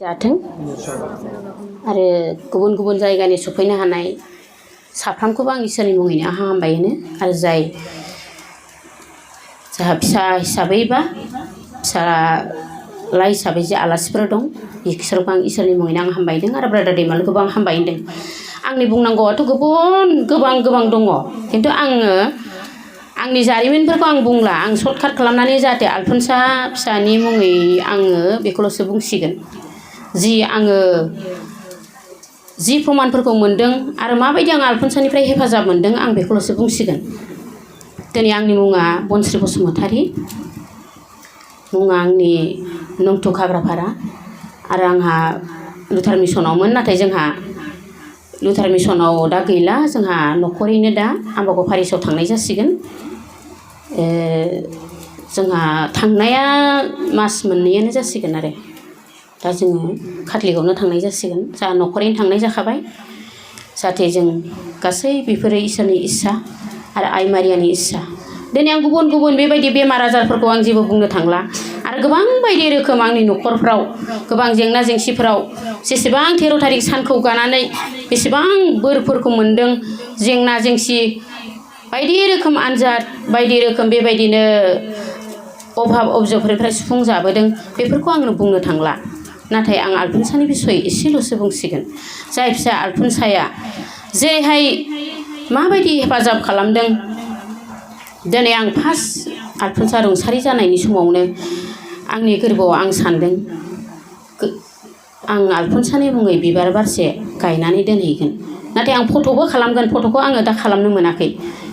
जाथों आरो गुबुन गुबुन जायगानि सफैनो हानाय साफ्रोमखौबो आं इसोरनि मुङैनो हामबाय होनो आरो जाय जोंहा फिसा हिसाबै बा फिसाला हिसाबै जे आलासिफोर दं बिसोरखौ आं इसोरनि मुङैनो आं हामबायदों आरो ब्रादार दैमालुखौबो आं हामबाय होनदों। आंनि बुंनांगौआथ' गोबां दङ खिन्थु आङो आंनि जारिमिनफोरखौ आं बुंला आं सर्टकाट खालामनानै जाहाथे आलफनसा फिसानि मुङै आङो बेखौल'सो बुंसिगोन जि आङो जि प्रमानफोरखौ मोनदों आरो माबायदि आं आलफनसानिफ्राय हेफाजाब मोनदों आं बेखौल'सो बुंसिगोन। दिनै आंनि मुङा बनस्रि बसुमतारी, मुङा आंनि नंथु खाग्राफारा आरो आंहा लुथार मिसनावमोन नाथाय जोंहा लुथार मिसनाव दा गैला जोंहा न'खरैनो दा आम्बागाव पारिसआव थांनाय जासिगोन। जोंहा थांनाया मास मोननैयानो जासिगोन आरो दा जोङो काटलिकआवनो थांनाय जासिगोन जोंहा न'खरैनो थांनाय जाखाबाय जाहाथे जों गासै बेफोरो इसोरनि इस्सा आरो आइ मारियानि इस्सा। दिनै आं गुबुन गुबुन बेबायदि बेमार आजारफोरखौ आं जेबो बुंनो थांला आरो गोबां बायदि रोखोम आंनि न'खरफ्राव गोबां जेंना जेंसिफोराव जेसेबां 13 थारिख सानखौ गानानै बेसेबां बोरफोरखौ मोनदों जेंना जेंसि बायदि रोखोम आनजाद बायदि रोखोम बेबायदिनो अभाब अबजफोरनिफ्राय सुफुंजाबोदों बेफोरखौ आंनो बुंनो थांला नाथाय आं आलफनसानि बिसय एसेल'सो बुंसिगोन। जाय फिसा आलफनसाया जेरैहाय माबायदि हेफाजाब खालामदों दिनै आं फार्स्ट आलफनसा रुंसारि जानायनि समावनो आंनि गोरबोआव आं सानदों आं आलफनसानि मुङै बिबार बारसे गायनानै दोनहैगोन नाथाय आं फट'बो खालामगोन फट'खौ आङो दा खालामनो मोनाखै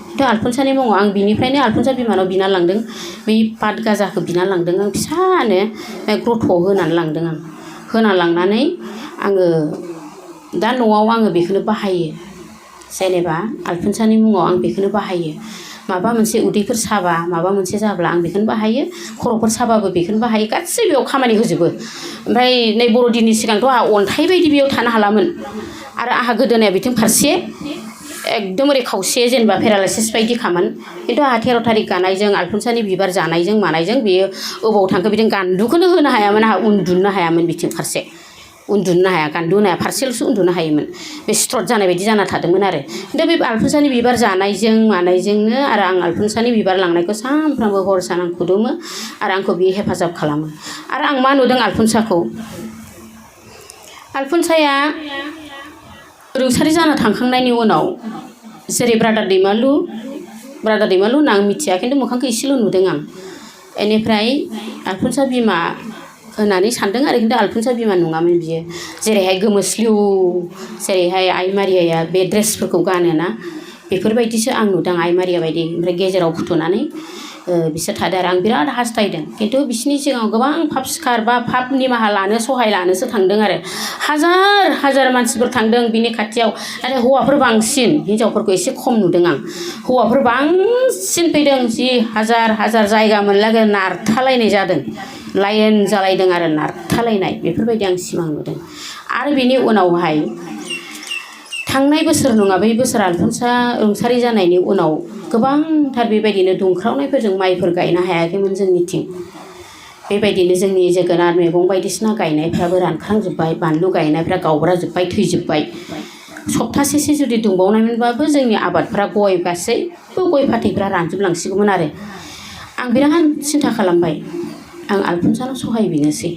खिन्थु आलफनसानि मुङाव आं बिनिफ्रायनो आलफनसा बिमानाव बिना लांदों बै पाट गाजाखौ बिना लांदों आं फिसानो ग्रथ'आव होनानै लांदों आं होना लांनानै आङो दा न'आव आङो बेखौनो बाहायो जेनेबा आलफनसानि मुङाव आं बेखौनो बाहायो माबा मोनसे उदैफोर साबा माबा मोनसे जाब्ला आं बेखौनो बाहायो खर'फोर साबाबो बेखौनो बाहायो गासै बेयाव खामानि होजोबो। ओमफ्राय नै बर'दिननि सिगांथ' आंहा अन्थाइ बायदि बेयाव थानो हालामोन आरो आंहा गोदोनाया बिथिं फारसे एकदम ओरै खावसे जेनेबा पेरालाइसिस बायदिखामोन खिन्थु आंहा 13 थारिख गानायजों आलफनसानि बिबार जानायजों मानायजों बेयो अबाव थांखो बिदिनो गान्दुखौनो होनो हायामोन आंहा उन्दुनो हायामोन बिथिं फारसे उन्दुनो हाया गान्दु होनो हाया फारसेल'सो उन्दुनो हायोमोन बे स्ट्रक जानाय बायदि जाना थादोंमोन आरो खिन्थु बे आलफनसानि बिबार जानायजों मानायजोंनो आरो आं आलफनसानि बिबार लांनायखौ सानफ्रामबो हर सान आं खुदुमो आरो आंखौ बियो हेफाजाब खालामो। आरो आं मा नुदों आलफनसाखौ आलफनसाया रुंसारि जाना थांखांनायनि उनाव जेरै ब्रादार दैमालु होनना आं मिथिया खिन्थु मोखांखौ एसेल' नुदों आं बेनिफ्राय आलफनसा बिमा होननानै सानदों आरो खिन्थु आलफनसा बिमा नङामोन बियो जेरैहाय गोमोस्लिउ जेरैहाय आइ मारियाया बे ड्रेसफोरखौ गानोना बेफोरबायदिसो आं नुदों आइ मारिया बायदि ओमफ्राय गेजेराव फुथुनानै बिसोर थादों आरो आं बिराद हास्थायदों खिन्थु बिसोरनि सिगाङाव गोबां पाप सिखार बा पाप निमाहा लानो सहाय लानोसो थांदों आरो हाजार मानसिफोर थांदों बिनि खाथियाव नाथाय हौवाफोर बांसिन हिनजावफोरखौ एसे खम नुदों आं हौवाफोर बांसिन फैदों जि हाजार जायगा मोनलागोन नारथालायनाय जादों लाइन जालायदों आरो नारथालायनाय बेफोरबायदि आं सिमां नुदों। आरो बिनि उनावहाय थांनाय बोसोर नङा बै बोसोर आलफनसा रुंसारि जानायनि उनाव गोबांथार बेबायदिनो दुंख्रावनायफोरजों माइफोर गायनो हायाखैमोन जोंनिथिं बेबायदिनो जोंनि जोगोनार मैगं बायदिसिना गायनायफ्राबो रानख्रांजोब्बाय बानलु गायनायफ्रा गावब्राजोब्बाय थैजोब्बाय सप्तासेसो जुदि दुंबावनायमोनबाबो जोंनि आबादफ्रा गय गासैबो गय फाथैफ्रा रानजोबलांसिगौमोन आरो आं बिराद सिन्था खालामबाय आं आलफनसानाव सहाय बिनोसै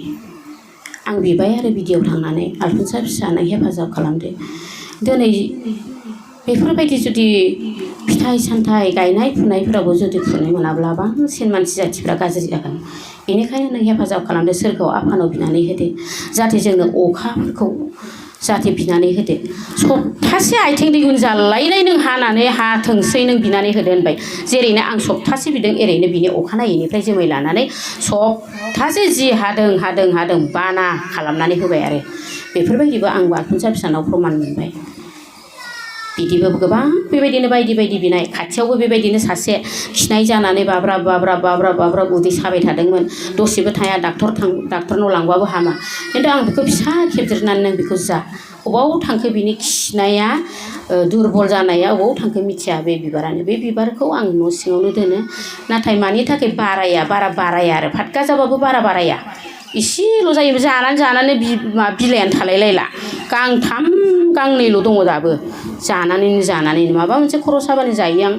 आं बिबाय आरो बिदियाव थांनानै आलफनसा फिसानो हेफाजाब खालामदो दिनै बेफोरबायदि जुदि फिथाइ सामथाइ गायनाय फुनायफोरावबो जुदि फुनो मोनाब्ला बांसिन मानसि जाथिफ्रा गाज्रि जागोन बेनिखायनो नों हेफाजाब खालामदो सोरगोआव आफानाव बिनानै होदो जाहाथे जोंनो अखाफोरखौ जाहाथे बिनानै होदो सप्तासे आथिं दैगुन जालायनाय नों हानानै हाथोंसै नों बिनानै होदो होनबाय जेरैनो आं सप्तासे बिदों एरैनो बिनि अखानायैनिफ्राय जोमै लानानै सप्तासे जि हादों बाना खालामनानै होबाय आरो बेफोरबायदिबो आंबो आलफनसा फिसानाव प्रमान मोनबाय। बिदिबो गोबां बेबायदिनो बायदि बिनाय खाथियावबो बेबायदिनो सासे खिनाय जानानै बाब्राब उदै साबाय थादोंमोन दसेबो थाया डाक्टरनाव लांबाबो हामा खिन्थु आं बेखौ फिसा खेबदेरनानै नों बेखौ जा अबाव थांखो बिनि खिनाया दुरबल जानाया अबाव थांखो मिथिया बे बिबारानो बे बिबारखौ आं न' सिङावनो दोनो नाथाय मानि थाखाय बारा बाराया आरो फातगा जाबाबो बारा बाराया इसेल' जायो जानानै बिलाइयानो थालायलायला गांथाम गांनैल' दङ दाबो जानानैनो माबा मोनसे खर' साबानो जायो आं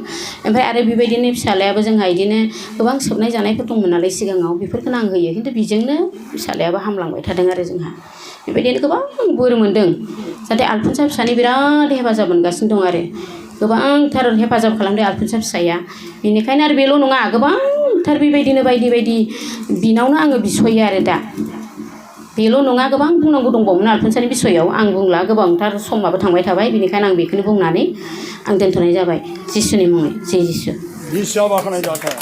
ओमफ्राय आरो बेबायदिनो फिसालायाबो जोंहा बिदिनो गोबां सोबनाय जानायफोर दंमोन नालाय सिगाङाव बेफोरखौनो आं होयो खिन्थु बेजोंनो फिसालायाबो हामलांबाय थादों आरो जोंहा बेबायदिनो गोबां बोर मोन्दों जाहाथे आलफनसा फिसानि बिराद हेफाजाब मोनगासिनो दं आरो गोबांथार हेफाजाब खालामदों आलफनसा फिसाया बेनिखायनो आरो बेल' नङा गोबांथार बेबायदिनो बायदि बिनावनो आङो बिसयो आरो दा बेल' नङा गोबां बुंनांगौ दंबावोमोन आलफनसानि बिसयाव आं बुंला गोबांथार समाबो थांबाय थाबाय बेनिखायनो आं बेखौनो बुंनानै आं दोनथ'नाय जाबाय जिसुनि मुङै जय जिसु जिसुआ बाख्नाय जाथों